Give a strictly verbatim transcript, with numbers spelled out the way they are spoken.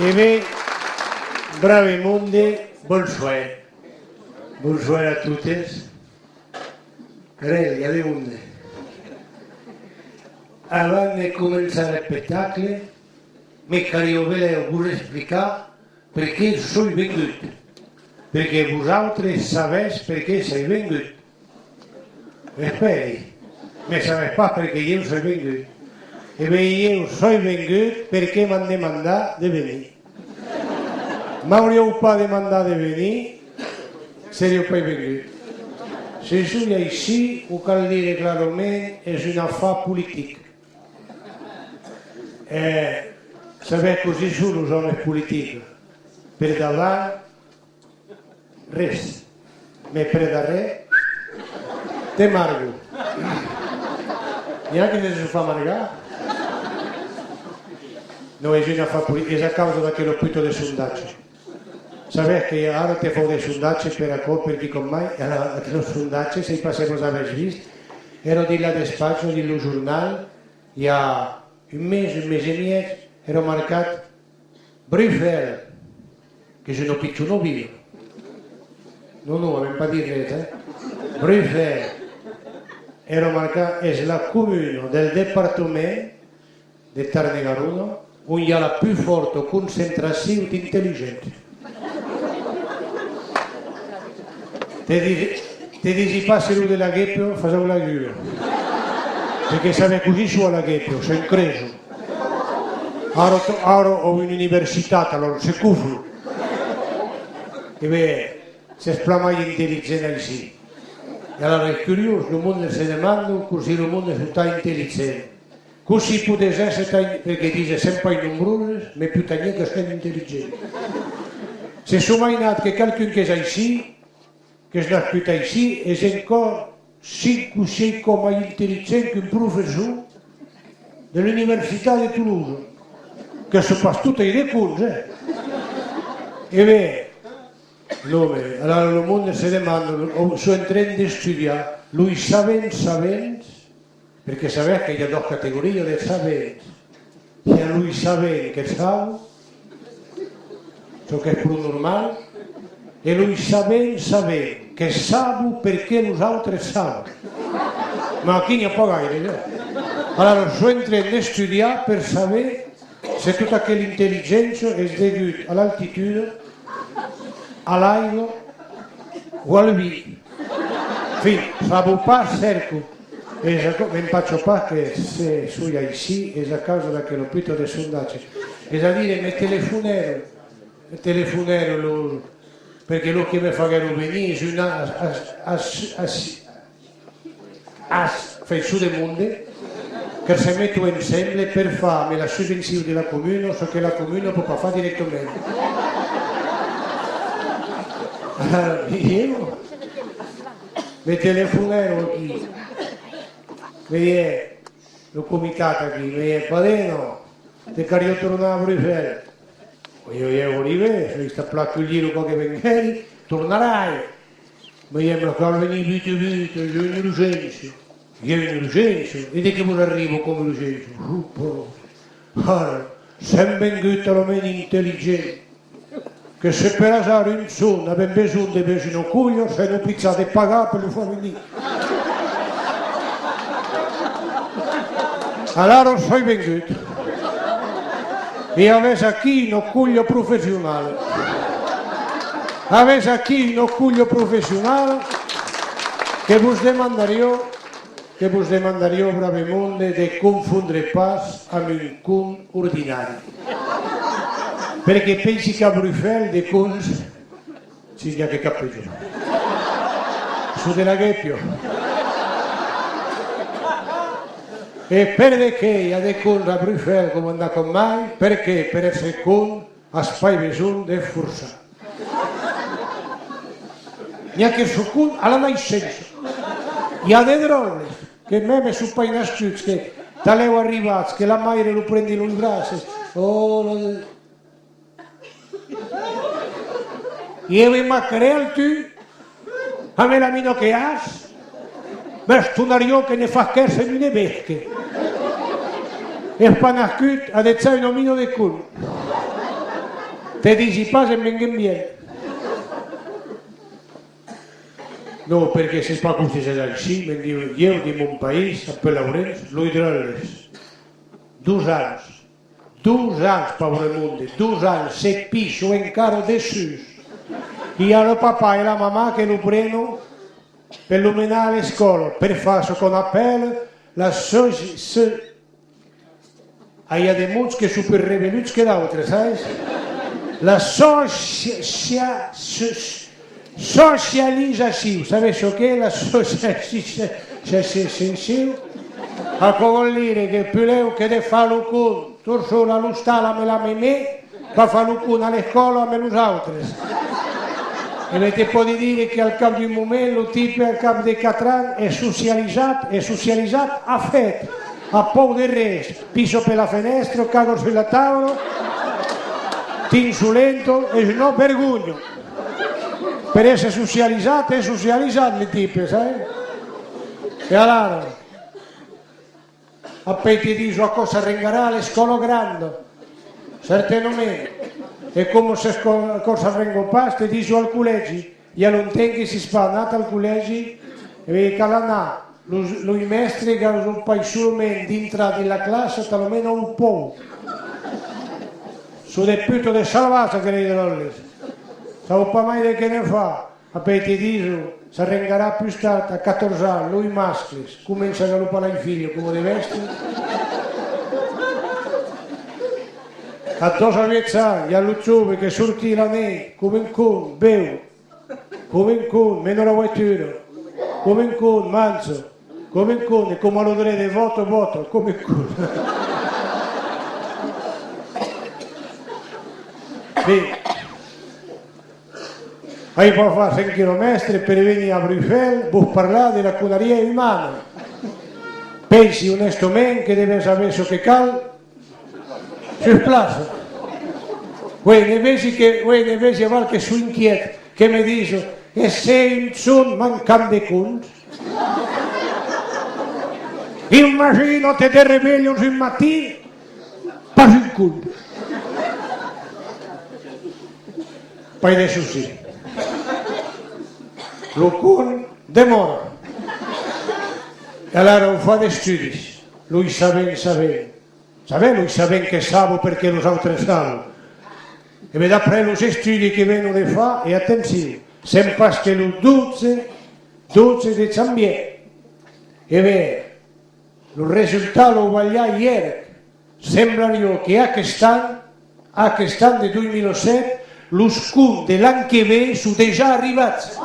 E ben, brave monde, bonsoir. Bonsoir a totes. Carèl, i a de monde. Avant de començar l'espectacle, me caliá ben vos explicar perqué soi vengut. Perque vosautres sabètz perqué soi vengut. Espèri, me sabètz pas perqué ieu soi vengut. E ben, ieu soi vengut perque m'an demandat de venir. M'aurián pas demandat de venir, seriái pas vengut. Se soi aicí, o cal dire clarament, es un afar politic. E sabètz cossí son los òmes politics. Per davant, res. Mès per darrèr, te margan. N'i a que se son fach margar. Non, es un afar politic, es a causa d'aquela puta de sondatge. Sabètz que ara te fan de sondatge per aquò, per quicòm mai, e ara, aquel sondatge, sai pas se vos avètz vist, èra dins la despatja, dins lo jornal, i a un mes, un mes e mièg, èra marcat Bruxelles, qu'es una pichona vila. Non, non, avèm pas dit res, eh? Bruxelles, èra marcat, es la comuna del departament de Tarn-e-Garona ont i a la pus fòrta concentracion d'intelligents. Te disi, te disi pas se los de la Guépia fasèvan la gula. Perque sabètz cossí son a la Guépia, s'encreson. Ara, ara an una universitat, alòrs se coflan. E ben, s'es plan mai intelligent aicí. E alara es curiós, lo monde se demanda cossí lo monde son tan intelligent. Cossí podètz èsser tan, perque dise sèm pas nombroses, mès putanhièr que sèm intelligents. Se son mainats que qualqu'un qu'es aicí, qu'es nascut aicí, es encòr cinc o sièis còps mai intelligent qu'un professor de l'Universitat de Tolosa, que son pas totes de cons, eh? E ben, non, mès, alara lo monde se demanda, o son en tren d'estudiar, los sabents sabents, perque sabètz que i a doas categorias de sabents. I a los sabents que saben, çò qu'es pro normal, e los sabents sabents que saben perqué los autres saben. Mas aquí n'i a pas gaire, ja. Alara, son en tren d'estudiar per saber se tota aquela intelligéncia es degut a l'altitud, a l'aiga o al vin. Enfin, saben pas, cèrcan. Es aquò, m'empacha pas que se soi aicí, es a causa d'aquela puta de sondatge. Es a dire, me telefonèron, me telefonèron lo, perque lo que me faguèron venir es una as-, as-, as-, as-, faiçon de monde que se meton ensemble per far amb la subvencion de la comuna çò que la comuna pòt pas far dirèctament. Alara, ieu, me telefonèron aquí. Me diguèt, lo comitat aquí, me diguèt: Padena, te caliá tornar a Bruxelles. Ieu, ieu arribè, soi estat plan aculhit lo còp que venguèri, tornarai. Me diguèt: Mas cal venir vite, vite, i a una urgéncia. I a una urgéncia? E de qué vos arriba coma urgéncia? Rupa. Ara, sèm venguts talament intelligents que se per azard un jorn avèm besonh de besonh una colha, sèm oblijats de pagar per lo far venir. Alara soi vengut. E avètz aquí una colha professionala. Avètz aquí una colha professionala que vos demandariá que vos demandariá, brave monde, de confondre pas amb un con ordinari. Perque pensi qu'a Bruxelles de cons, si n'i a que cap jo. Son de la guépia. E per de qué i a de cons a Bruxelles coma endacòm mai? Perque per èsser con, as pas besonh de forçar. N'i a que son cons a la naissença. I a de dròlles que mème son pas nascuts, que talèu arribats, que la maire lo pren dins los braces. Oh, lo... Ieu e macarèl, tu, amb la mina que as, m'estonariá que ne fasquèssen un evesque. Es pas nascut a dejà una mina de con. Te disi pas, en venguent bien. Non, perque sètz pas cossí, sètz aicí, me'n diu, ieu, dins mon país, a Pelaurenç, los dròlles. Dos ans. Dos ans, paure monde, dos ans, se pison encara dessús. I a lo papà e la mamà que lo prenon per lo menar a l'escòla, per far çò qu'on apèla la soci-, so-, ah, i a de mots que son pus rebeluts que d'autres, sabes? La soci-, sia-, so-, socializacion, sabes çò qu'es la socializacion? Aquò vòl dire que pulèu que de far lo con tot sol a l'ostal amb la memé, va far lo con a l'escòla amb los autres. E ben te pòdi dire qu'al cap d'un moment, lo tipe, al cap de quatre ans, es socializat, es socializat a fèt, a paur de res, pissa per la fenèstra, caga sus la taula, t'insolenta, es una vergonha. Per èsser socializat, es socializat, lo tipe, sabes? E alara? Apèi te dison, aquò s'arrengarà a l'escòla granda, certainament. E coma s'escò-, aquò s'arrenga pas, te dison al collègi. I a longtemps que siás pas anat al collègi, e cal anar. Los, los mèstres gausan pas solament dintrar dins la classa, talament an paur. Son de putas de salvatges, aqueles dròlles. Saben pas mai de qué ne far. Apèi te dison, s'arrengarà pus tard, a catorze ans, los mascles, començan a galopar las filhas coma de bèstias. A dètz-a-uèch ans, i a lo jove que sòrt la nuèit, coma un con, bèu, coma un con, mena la voitura, coma un con, manja, coma un con, e coma lo drech de vòta, vòta, coma un con. Sì. Ai pas fach cent quilomèstres per venir a Brussèl vos parlar de la conaria umana. Pensi onèstament que devètz aver çò que cal sus plaça. Uèi, ne vesi que, uèi, ne vesi aval que son inquièt, que me dison, e se un jorn mancam de cons? Imagina-te, te revelhas un matin, pas un con. Pas de souci. Lo con demòra. E alara o fa d'estudis. Los sabents, sabents. Sabètz, los sabents que saben perqué los autres saben. E ben, d'après los estudis que venon de far, e atencion, sèm pas que lo dotze, dotze de janvièr. E ben, lo resultat lo balhai ièr. Semblariá que aquest an, aquest an de dos mila sèt, los cons de l'an que ven son dejà arribats.